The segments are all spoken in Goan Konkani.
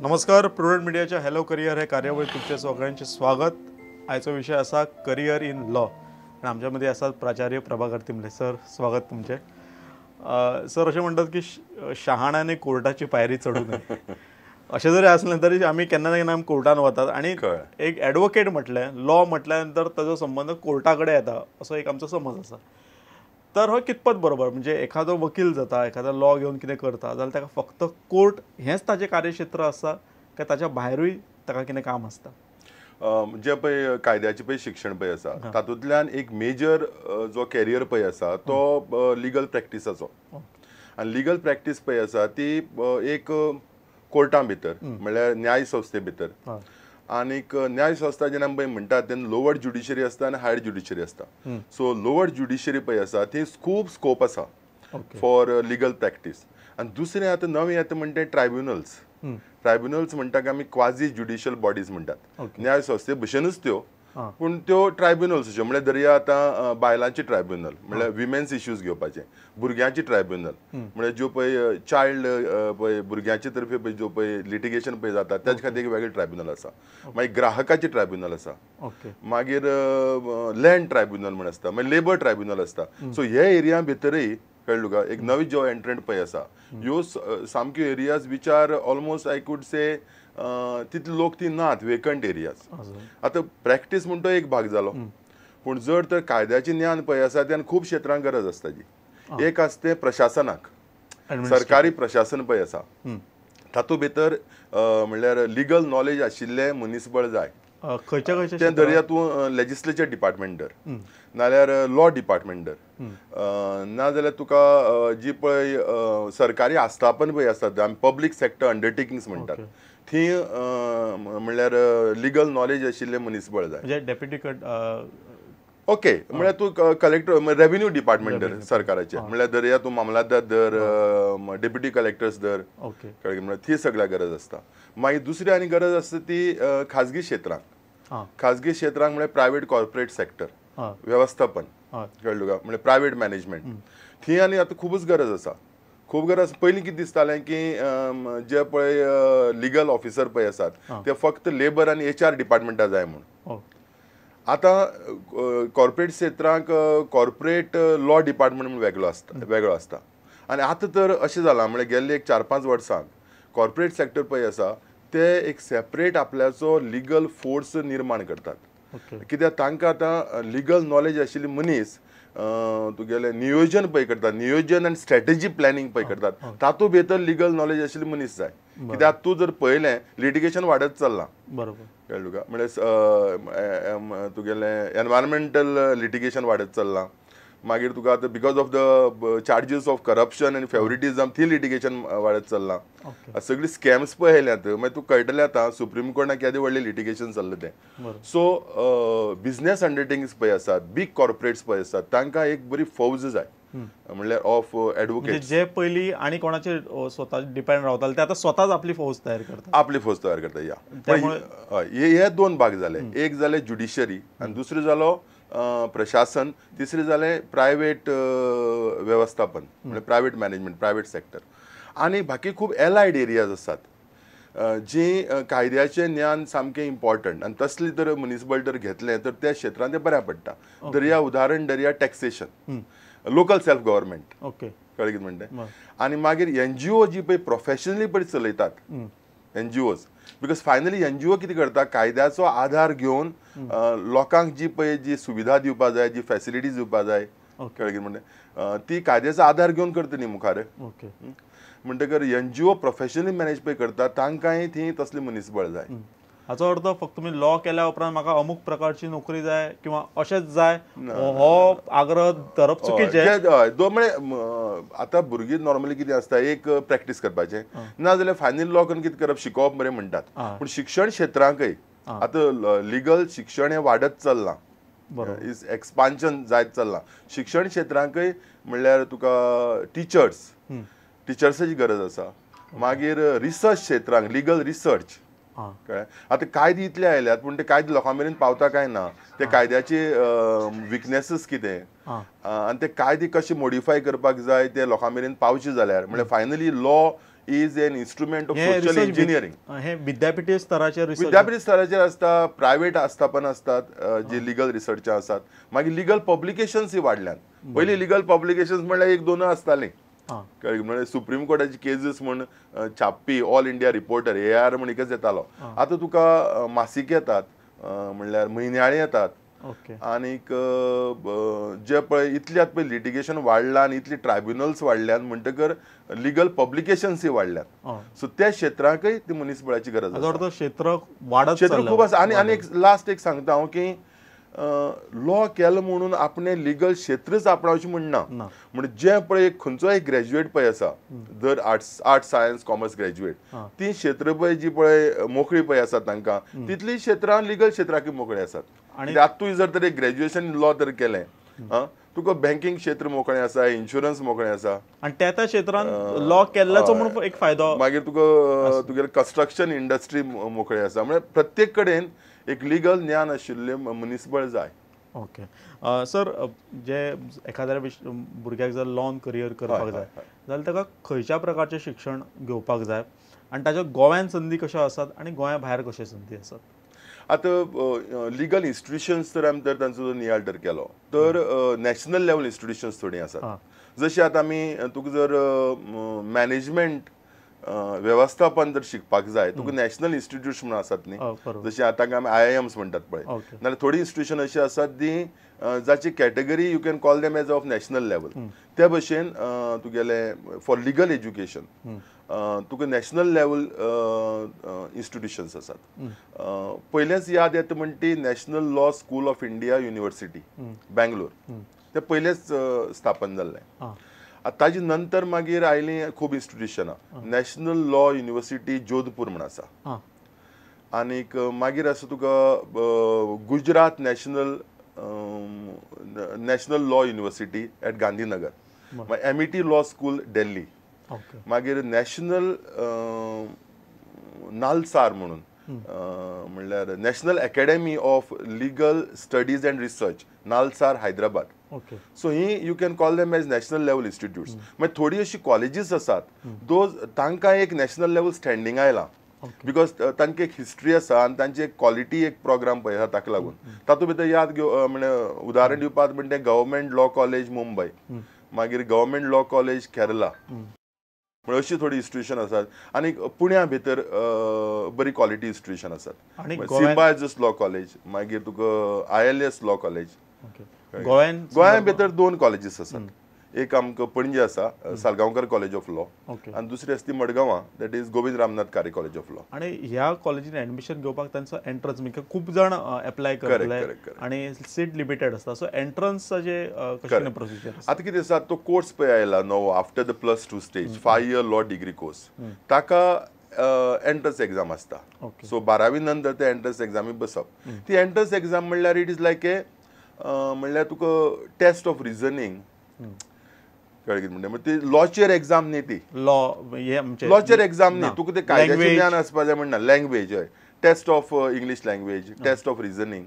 नमस्कार, प्रुडंट मिडियाच्या हॅलो करियर हे कार्यावळीत तुमचे सगळ्यांचे स्वागत. आयचो विषय असा करियर इन लॉ आणि आमच्यामध्ये असा प्राचार्य प्रभाकर तिंबले सर. स्वागत तुमचे. सर, अशें म्हणटात की शहाण्याने कोर्टाची पायरी चढू नये. अशें जरी आसलें तरी आमी केन्ना ना केन्ना कोर्टान वतात आनी एक एडवोकेट म्हटलें, लॉ म्हटल्या नंतर ताजो संबंद कोर्टा कडेन येता असो एक आमचो समज आसा. तर हो कितपत बरोबर? म्हणजे एखादो वकील जाता, एखादो लॉ घेवन कितें करता जाल्यार ताका फक्त कोर्ट हेंच ताचें कार्यक्षेत्र आसा काय ताच्या भायरूय ताका कितें काम आसता? जें पळय कायद्याचें पळय शिक्षण पळय आसा तातूंतल्यान एक मेजर जो कॅरियर पळय आसा तो लिगल प्रॅक्टिसाचो. आनी लिगल प्रॅक्टीस पळय आसा ती एक कोर्टां भितर म्हणल्यार न्याय संस्थे भितर. आनीक न्याय संस्था जेन्ना आमी पळय म्हणटात तेन्ना लोवर ज्युडिशरी आसता आनी हायर ज्युडिशरी आसता. सो लोवर ज्युडिशरी पळय आसा ती खूब स्कोप आसा फॉर लिगल प्रॅक्टीस. आनी दुसरें आतां नवें येता म्हणटा तें ट्रायब्युनल्स. ट्रायब्युनल्स म्हणटा की आमी क्वाजी ज्युडिशियल बॉडीज म्हणटात, न्याय संस्थे भशेनूच त्यो, पूण त्यो ट्रायब्युनल्स अश्यो म्हणल्यार दर्या आतां बायलांची ट्रायब्युनल म्हणल्यार विमेन्स इश्यूज घेवपाचे, भुरग्यांची ट्रायब्युनल म्हणल्यार ज्यो पळय चायल्ड पळय भुरग्यांचे तर्फे पळय ज्यो पळय लिटिगेशन पळय जाता त्याच खातीर एक वेगळें ट्रायब्युनल आसा. मागीर ग्राहकाचे ट्रायब्युनल आसा, मागीर लँड ट्रायब्युनल म्हण आसता, मागीर लेबर ट्रायब्युनल आसता. सो हे एरिया भितरय कळ्ळें तुका एक नवी ज्यो एंट्रंट पळय आसा ह्यो सामक्यो areas which are almost I could say तितले लोक ती नात, वेकंट एरियाज. आतां प्रॅक्टीस म्हणटा एक भाग जालो, पूण जर तर कायद्याचें ज्ञान पळय आसा तेन्ना खूब क्षेत्रांक गरज आसता जी. एक आसता तें प्रशासनाक, सरकारी प्रशासन पळय आसा तातूंत भितर म्हणल्यार लिगल नॉलेज आशिल्लें मनीसबळ जाय. खंयच्या खंयच्या तें दर्या तूं लेजिस्लेचर डिपार्टमेंट धर, नाल्यार लॉ डिपार्टमेंट धर, नाजाल्यार तुका जी पळय सरकारी आस्थापन पळय आसतात आमी पब्लीक सेक्टर अंडरटेकिंग्स म्हणटात थी म्हणल्यार लिगल नॉलेज आशिल्लें मनीसबळ जाय. म्हणजे डेप्युटी ओके म्हणल्यार तूं कलेक्टर रेव्हेन्यू डिपार्टमेंट धर सरकाराचें, म्हणल्यार दर्या तूं मामलातदार धर, डेप्युटी कलेक्टर्स धर, कळ्ळें? म्हणल्यार ती सगळ्या गरज आसता. मागीर दुसरी आनी गरज आसता ती खाजगी क्षेत्रांक. खाजगी क्षेत्रांक म्हणल्यार प्रायवेट कॉर्पोरेट सेक्टर वेवस्थापन, कळ्ळें तुका, म्हणल्यार प्रायवेट मॅनेजमेंट थंय आनी आतां खुबूच गरज आसा. खूब गरज. पयलीं कितें दिसतालें की जे पळय लिगल ऑफिसर पळय आसात ते फक्त लेबर आनी एच आर डिपार्टमेंटा जाय म्हूण. आतां कॉर्पोरेट क्षेत्रांक कॉर्पोरेट लॉ डिपार्टमेंट म्हूण वेगळो आसता, वेगळो आसता. आनी आतां तर अशें जालां म्हणल्यार गेल्ले एक 4-5 वर्सांक कॉर्पोरेट सेक्टर पळय आसा ते एक सेपरेट आपल्याचो लिगल फोर्स निर्माण करतात. कित्याक तांकां आतां लिगल नॉलेज आशिल्ली मनीस तुगेलें नियोजन पळय करतात, नियोजन आनी स्ट्रॅटेजी प्लॅनिंग पळय करतात, तातूंत भितर लिगल नॉलेज आशिल्ली मनीस जाय. कित्याक तूं जर पळयलें लिटिगेशन वाडत चल्लां, बरोबर, कळ्ळें तुका, म्हणल्यार तुगेलें एनवायरमेंटल लिटिगेशन वाडत चल्लां, मागीर तुका आतां because of the charges of corruption आनी फेवरिटीजम ती लिटिगेशन वाडत चल्लां. सगळीं स्कॅम्स पळय आयल्यात, मागीर तुका कळटलें आतां सुप्रीम कोर्टान केदें व्हडलें लिटिगेशन चल्लां तें. सो बिजनेस अंडरटेकिंग्स पळय आसात, बीग कॉर्पोरेट्स पळय आसात, तांकां एक बरी फौज जाय म्हणल्यार ऑफ एडवोकेट. जे पयलीं आनी कोणाचेर स्वता डिपेंड रावताले ते आतां स्वताच आपली फौज तयार करतात, आपली फौज तयार करता. या हे दोन भाग जाले, एक जाले ज्युडिशरी आनी दुसरें जालो प्रशासन, तिसरें जालें प्रायवेट वेवस्थापन म्हणल्यार प्रायवेट मॅनेजमेंट, प्रायवेट सेक्टर. आनी बाकी खूब एलायड एरियाज आसात जी कायद्याचें ज्ञान सामकें इम्पॉर्टंट आनी तसली जर मनीसबळ जर घेतलें तर त्या क्षेत्रांत तें बऱ्याक पडटा. दर्या उदाहरण दर्या taxation, local self government, okay, कळ्ळें कितें म्हणटा. आनी मागीर एनजीओ जी पळय प्रोफेशनली पळय चलयतात NGOs, because finally NGO कितें करता, कायद्याचो आधार घेवन लोकांक जी पळय जी सुविधा दिवपा जाय, जी फॅसिलिटीज दिवपा जाय, कळ्ळें कितें म्हणटा, ती कायद्याचो आधार घेवन करता न्ही मुखार. म्हणटकर एनजीओ प्रोफेशनली मॅनेज पळय करता तांकांय थंय तसली मनीसबळ जाय. हाचो अर्थ फक्त तुमी लॉ केल्या उपरांत म्हाका अमूक प्रकारची नोकरी जाय किंवा अशेंच जाय हो आग्रह धरप चुकीचें. हय, म्हळ्यार आतां भुरगीं नॉर्मली कितें आसता, एक प्रॅक्टीस करपाचें, ना जाल्यार फायनल लॉ करून कितें करप, शिकोवप मरे म्हणटात. पूण शिक्षण क्षेत्रांकय आतां लिगल शिक्षण हें वाडत चल्लां, is expansion जायत चल्लां. शिक्षण क्षेत्रांकय म्हणल्यार तुका टिचर्स, टिचर्साची गरज आसा. मागीर रिसर्च क्षेत्रांक लिगल रिसर्च, कळ्ळें. आतां कायदे इतले आयल्यात पूण ते कायदे लोकां मेरेन पावता काय ना, ते कायद्याचे विकनेसीस कितें आनी ते कायदे कशे मोडिफाय करपाक जाय ते लोकां मेरेन पावचे जाल्यार, म्हणल्यार finally law is an instrument of social engineering. हे विद्यापीठ स्तराचेर, विद्यापीठ स्तराचेर आसता, प्रायवेट आस्थापन आसतात जे लिगल रिसर्च आसात. मागीर लिगल पब्लिकेशन्स वाडल्यात. पयलीं लिगल पब्लिकेशन्स म्हणल्यार एक दोन आसतालीं, कळ्ळें, म्हणल्यार सुप्रीम कोर्टाची केजीस म्हण छापपी ऑल इंडिया रिपोर्टर AR म्हण एकच येतालो. आतां तुका मासीक येतात, म्हणल्यार म्हयन्याळे येतात. आनीक जे पळय इतले आतां पळय लिटिगेशन वाडलां आनी इतली ट्रायब्युनल्स वाडल्यात म्हणटकर लिगल पब्लिकेशन्सय वाडल्यात. सो त्या क्षेत्राकय ती मनीसबळाची गरज आसा. क्षेत्र वाडत, क्षेत्र खूब आसा. आनी आनी एक लास्ट एक सांगता हांव की लॉ केलो म्हणून आपणें लिगल क्षेत्रच आपणावचें म्हण ना. म्हणजे जें पळय खंयचो एक ग्रॅज्युएट पळय आसा, जर आर्ट्स सायन्स कॉमर्स ग्रॅज्युएट, ती क्षेत्र पळय जी पळय मोकळी पळय आसात तांकां, तितलीं क्षेत्रां लिगल क्षेत्राकय मोकळी आसात. आनी आतां तूं जर तर एक ग्रॅज्युएशन लॉ तर केलें, तुका बँकिंग क्षेत्र मोकळें आसा, इन्शुरन्स मोकळें आसा, आनी त्या त्या क्षेत्रांत लॉ केल्ल्याचो म्हणून एक फायदो. मागीर तुका तुगेलें कन्स्ट्रक्शन इंडस्ट्री मोकळें आसा. म्हणजे प्रत्येक कडेन एक लिगल ज्ञान आशिल्लें मनीसबळ जाय. ओके सर, जे एखाद्या भुरग्याक जर लॉन करियर करपाक जाय जाल्यार ताका खंयच्या प्रकारचें शिक्षण घेवपाक जाय आनी ताच्या गोव्यान संदी कश्यो आसात आनी गोंया भायर कश्यो संदी आसात? आतां लिगल इन्स्टिट्युशन्स तर आमी तर तांचो जो नियाळ जर केलो तर नॅशनल लेवल इन्स्टिट्युशन्स थोडीं आसात. जशें आतां आमी तुका जर मॅनेजमेंट वेवस्थापन जर शिकपाक जाय तुका नॅशनल इन्स्टिट्यूट म्हणून आसात न्ही, जशें आतां आमी IIMs म्हणटात पळय, नाल्यार थोडीं इन्स्टिट्युशन अशीं आसात ती जाची category you can call them as of national level. त्या भशेन तुगेलें फॉर लिगल एज्युकेशन तुका नॅशनल लेवल इन्स्टिट्युशन्स आसात. पयलेंच याद येता म्हण ती National Law School of India University Bangalore, तें पयलेंच स्थापन जाल्लें. ताजे नंतर मागीर आयलीं खूब इन्स्टिट्युशनां. नॅशनल लॉ युनिवर्सिटी जोधपूर म्हण आसा, आनीक मागीर आसा तुका Gujarat national law university at Gandhinagar, मागीर MET law school Delhi, मागीर नॅशनल नालसार म्हणून म्हणल्यार National Academy of Legal Studies and Research NALSAR Hyderabad. So he you can call them as national level institutes. मागीर थोडी अशी कॉलेजीस आसात those तांकां एक नॅशनल लेवल स्टँडींग आयलां, because तांकां एक हिस्ट्री आसा आनी तांची एक क्वॉलिटी एक प्रोग्राम पळय आसा ताका लागून. तातूंत भितर याद घेव म्हणजे उदाहरण दिवपाक म्हणजे गव्हर्मेंट लॉ कॉलेज मुंबय, मागीर गव्हर्मेंट लॉ कॉलेज केरला, म्हणजे अशी थोडी इन्स्टिट्युशन आसात. आनी पुण्या भितर बरी क्वॉलिटी इन्स्टिट्युशन आसात, सिम्बायोसिस लॉ कॉलेज, मागीर तुका ILS law college. गोंया भितर दोन कॉलेजीस आसात, एक आमकां पणजे आसा सालगांवकर कॉलेज ऑफ लॉ आनी दुसरी आसा ती मडगांवां, that is Govind Ramnath Kare college of law. आनी ह्या कॉलेजीन एडमिशन घेवपाक तांचो एंट्रन्स म्हणजे खूब जाण एप्लाय करतले आनी सीट लिमिटेड आसता, सो एंट्रन्साचे कशें प्रोसिजर? आतां कितें आसा, तो कोर्स पळय आयला नवो after the +2 stage 5 year law degree course, ताका एंट्रन्स एग्जाम आसता. सो 12वी नंतर ते एंट्रन्स एग्जामी बसप. ती एंट्रन्स एग्जाम म्हणल्यार it is like ए म्हणल्यार तुका टेस्ट ऑफ रिजनींग, कळ्ळें कितें म्हणटा, ती लॉचेर एग्जाम न्ही, ती लॉचेर एग्जाम न्ही, तुका तें कायद्याचें ज्ञान आसपा जाय म्हणना, लँग्वेज हय, test of English language, test of reasoning,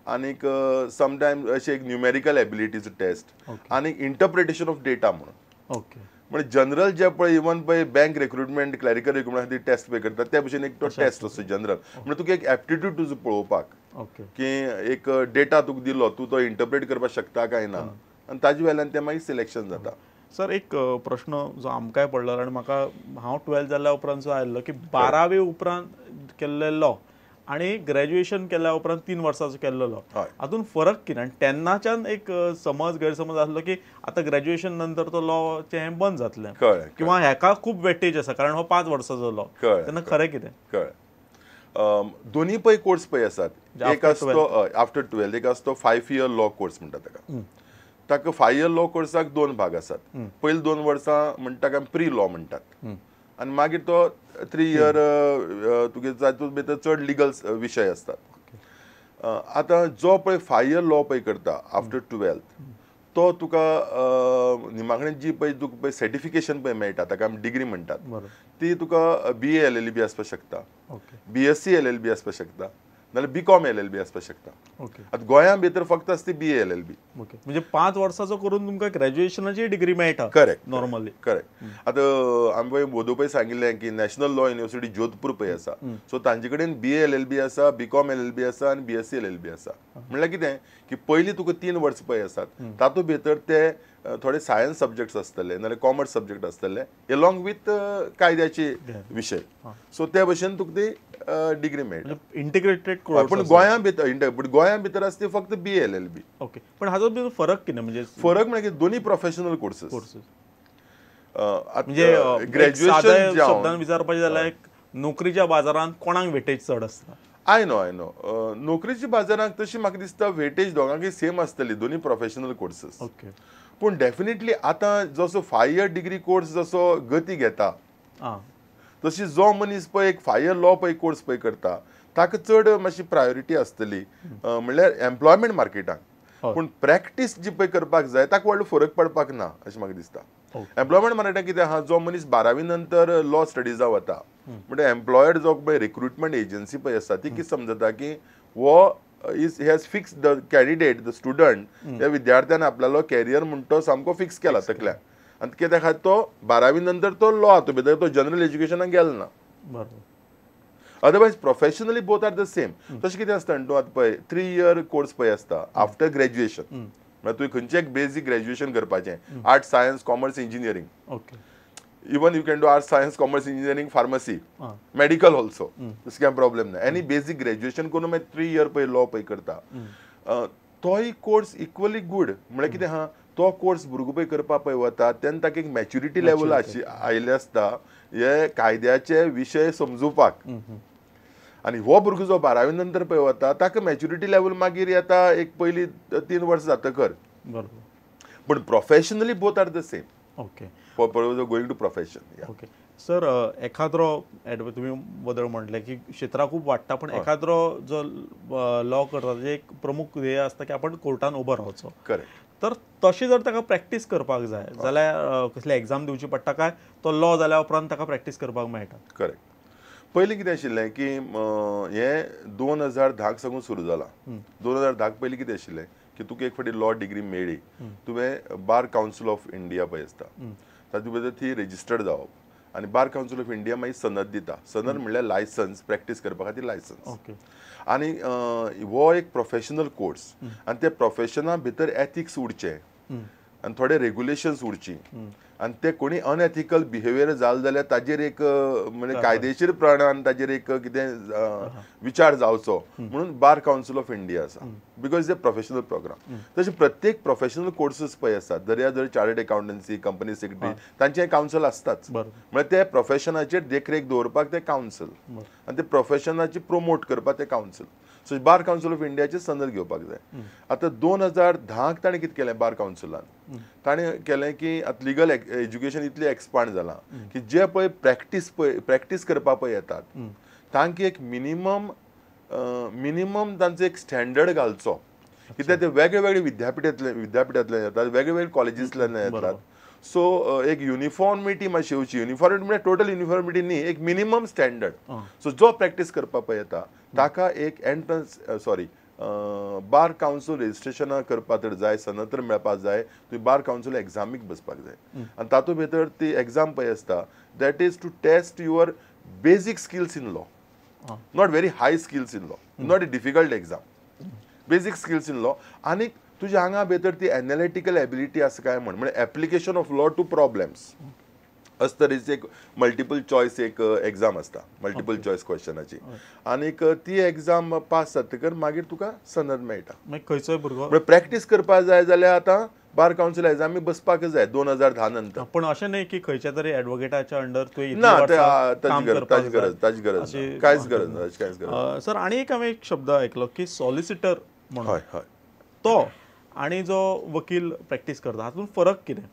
आनीक समटायम्स अशें एक न्युमेरिकल एबिलिटीचो टेस्ट, आनी इंटरप्रिटेशन ऑफ डेटा म्हणून. म्हणजे जनरल जे पळय इवन पळय बँक रिक्रुटमेंट क्लॅरिकल रिक्रुटमेंट खातीर टेस्ट पळय करतात त्या भशेन एक तो टेस्ट आसता जनरल, म्हणजे तुका एक एप्टिट्यूड तुजो पळोवपाक की एक डेटा तुका दिलो तूं तो इंटरप्रेट करपाक शकता काय ना, आनी ताजे वेल्यान तें मागीर सिलेक्शन जाता. सर एक प्रश्न जो आमकांय पडलो आनी म्हाका, हांव 12 जाल्या उपरांत जो आयिल्लो की 12वी उपरांत केल्ले लॉ आनी ग्रॅज्युएशन केल्या उपरांत 3 वर्सांचो केल्लो लॉ हातूंत फरक कितें? आनी तेन्नाच्यान एक समज गैरसमज आसलो की आतां ग्रॅज्युएशन नंतर तो लॉचें हें बंद जातलें किंवा हेका खूब वेटेज आसा कारण हो 5 वर्सांचो लॉ, तेन्ना खरें कितें? कळ्ळें. दोनी पळय कोर्स पळय आसात, एक आसतो आफ्टर 12, एक आसतो 5 इयर लॉ कोर्स म्हणटा ताका. ताका 5 इयर लॉ कोर्साक 2 भाग आसात. पयलीं 2 वर्सां म्हणटा ताका प्री लॉ म्हणटात आनी मागीर तो 3 इयर तुगे तातूंत भितर चड लिगल विशय आसतात. आतां जो पळय 5 इयर लॉ पळय करता आफ्टर 12 तो तुका निमाकडेन जी पळय तुका पळय सर्टिफिकेशन पळय मेळटा ताका आमी डिग्री म्हणटात, ती तुका BA LLB आसपाक शकता, BSc LLB आसपाक शकता, नाल्यार बीकॉम एल एल बी आसपाक शकता. ओके. आतां गोंया भितर फक्त आसता B A L L B. Okay, म्हणजे 5 वर्साचो करून तुमकां ग्रॅज्युएशनाची डिग्री मेळटा. Correct, normally. करेक्ट. आतां आमी पळय वोदो पळय सांगिल्लें की नॅशनल लॉ युनिवर्सिटी जोधपूर पळय आसा, सो तांचे कडेन बी एल एल बी आसा, बीकॉम एल एल बी आसा आनी B S C L L B आसा. म्हणल्यार कितें की पयलीं तुका 3 वर्सां पळय आसात, तातूंत भितर ते थोडे सायन्स सब्जेक्ट्स आसतले नाल्यार कॉमर्स सब्जेक्ट आसतले एलॉंग विथ कायद्याचे विशय. सो ते भशेन तुका ती डिग्री मेळटा. Integrated course. पूण गोंया भितर, पूण गोंया भितर आसता ती फक्त B L L B. Okay, पण हाजो बी फरक कितें? म्हणजे फरक म्हळ्यार दोन्ही प्रोफेशनल कोर्सेस. म्हणजे ग्रॅज्युएशन शब्दान विचारपाचें जाल्यार नोकरीच्या बाजारांत कोणाक वेटेज चड आसता? I know, I know. नोकरीच्या बाजारांत तशी म्हाका दिसता वेटेज दोगांकय सेम आसतली, दोन्ही प्रोफेशनल कोर्सेस. ओके. पूण डेफिनेटली आतां जसो 5 इयर डिग्री कोर्स जसो गती घेता तशी जो मनीस पळय एक 5 इयर लॉ पळय कोर्स पळय करता ताका चड मातशी प्रायोरिटी आसतली, म्हणल्यार एम्प्लॉयमेंट मार्केटाक. पूण प्रॅक्टीस जी पळय करपाक जाय ताका व्हडलो फरक पडपाक ना अशें म्हाका दिसता. एम्प्लॉयमेंट मार्केटाक कितें आहा, जो मनीस 12वी नंतर लॉ स्टडीजा वता म्हणजे एम्प्लॉयर जो पळय रिक्रुटमेंट एजन्सी पळय आसा ती कितें समजता की हो is he has fix the candidate, the student, ह्या विद्यार्थ्यान आपल्यालो कॅरियर म्हण तो सामको फिक्स केला तकल्यान, आनी कित्या खातीर तो 12वी नंतर तो लॉ हातूंत भितर तो जनरल एज्युकेशनाक गेलो ना. बरोबर. Otherwise professionally both are the same. तशें कितें आसता न्हू, तूं आतां पळय 3 इयर कोर्स पळय आसता आफ्टर ग्रॅज्युएशन, म्हळ्यार तुवें खंयचें एक बेजीक ग्रॅज्युएशन करपाचें, arts, science, commerce, engineering. Okay. Even you can do arts, science, commerce, engineering, pharmacy, medical also, तसो कांय प्रॉब्लेम ना. एनी बेजीक ग्रॅज्युएशन करून मागीर 3 इयर पळय लॉ पळय करता, तोय कोर्स इक्वली गूड. म्हळ्यार कितें आहा, तो कोर्स भुरगो पळय करपाक पळय वता तेन्ना ताका एक मॅच्युरिटी लेवल आयिल्लें आसता हे कायद्याचे विशय समजुपाक. आनी हो भुरगो जो 12वी नंतर पळय वता ताका मॅच्युरिटी लेवल मागीर येता एक पयलीं 3 वर्सां जातकर. बरोबर. पूण professionally both are the same. Okay. For going to profession. Okay sir, एखाद्रो तुमी बदल म्हटलें की क्षेत्रां खूब वाडटा, पण एखाद्रो जो लॉ करता ताजें एक प्रमुख ध्येय आसता की आपण कोर्टान उबो रावचो. करेक्ट. तर तशें जर ताका प्रॅक्टीस करपाक जाय जाल्यार कसली एग्जाम दिवची पडटा काय तो लॉ जाल्या उपरांत ताका प्रॅक्टीस करपाक मेळटा? करेक्ट. पयलीं कितें आशिल्लें की हें 2010 साकून सुरू जालां. 2010 पयलीं कितें आशिल्लें की तुका एक फावटी लॉ डिग्री मेळ्ळी, तुवें बार कावन्सील ऑफ इंडिया पळय आसता तातूंत भितर ती रेजिस्टर्ड जावप आनी बार कावन्सील ऑफ इंडिया मागीर सनद दिता. सनद म्हणल्यार लायसन्स, प्रॅक्टीस करपा खातीर लायसन्स. ओके. आनी हो एक प्रोफेशनल कोर्स आनी त्या प्रोफेशना भितर एथिक्स उरचें आनी थोडे रेगुलेशन्स उरची आनी ते कोणी अनएथिकल बिहेवियर जालें जाल्यार ताजेर एक म्हणजे कायदेशीर प्रमाणान ताजेर एक कितें विचार जावचो म्हणून बार कावन्सील ऑफ इंडिया आसा, because is a professional programme. तशें प्रत्येक प्रोफेशनल कोर्सीस पळय आसात, दर्या जर चार्टर्ड अकाउंटन्सी, कंपनी सेक्रेटरी, तांचें कावन्सील आसताच. म्हळ्यार ते प्रोफेशनाचेर देखरेख दवरपाक ते कावन्सील आनी ते प्रोफेशनाची प्रोमोट करपाक ते council. So bar council of इंडियाचे सनद घेवपाक जाय. आतां 2010 ताणें कितें केलें बार कावन्सिलान, ताणें केलें की आतां लिगल एज्युकेशन इतलें एक्सपांड जालां की जे पळय प्रॅक्टीस करपाक पळय येतात तांकां एक मिनिमम तांचो एक स्टँडर्ड घालचो, कित्याक ते वेगळे वेगळे विद्यापिठांतल्यान येतात, वेगळे वेगळे कॉलेजींतल्यान येतात. सो एक युनिफॉर्मिटी मातशी येवची. युनिफॉर्मिटी म्हळ्यार टोटल युनिफॉर्मिटी न्ही, एक मिनिमम स्टँडर्ड. सो जो प्रॅक्टीस करपाक पळय येता ताका एक एंट्रन्स सॉरी बार कावन्सील रेजिस्ट्रेशनां करपाक तर जाय, सनद तर मेळपाक जाय, तुवें बार कावन्सील एग्जामीक बसपाक जाय. आनी तातूंत भितर ती एग्जाम पळय आसता that is to test your basic skills in law, not very high skills in law, not a difficult exam, basic skills in law. आनी तुज्या आंगा भितर ती एनालिटिकल एबिलिटी आसा काय म्हण, म्हळ्यार application of law to problems अशे तरेची एक मल्टिपल चॉयस एक एग्जाम आसता, मल्टिपल चॉयस क्वेश्चनाची, आनीक ती एग्जाम पास जातकर मागीर तुका सनद मेळटा. खंयचोय भुरगो म्हळ्यार प्रॅक्टीस करपाक जाय जाल्यार आतां बार कावन्सील एग्जामी बसपाक जाय 2010 नंतर. पण अशें न्ही की खंयच्या तरी एडवोकेटाच्या अंडर तुवें ना, ताजी गरज ताजी गरज कांयच गरज ना, कांयच गरज. सर, आनी एक हांवें एक शब्द आयकलो की सॉलिसिटर म्हणून, हय हय, तो आनी जो वकील प्रॅक्टीस करता हातूंत फरक कितें?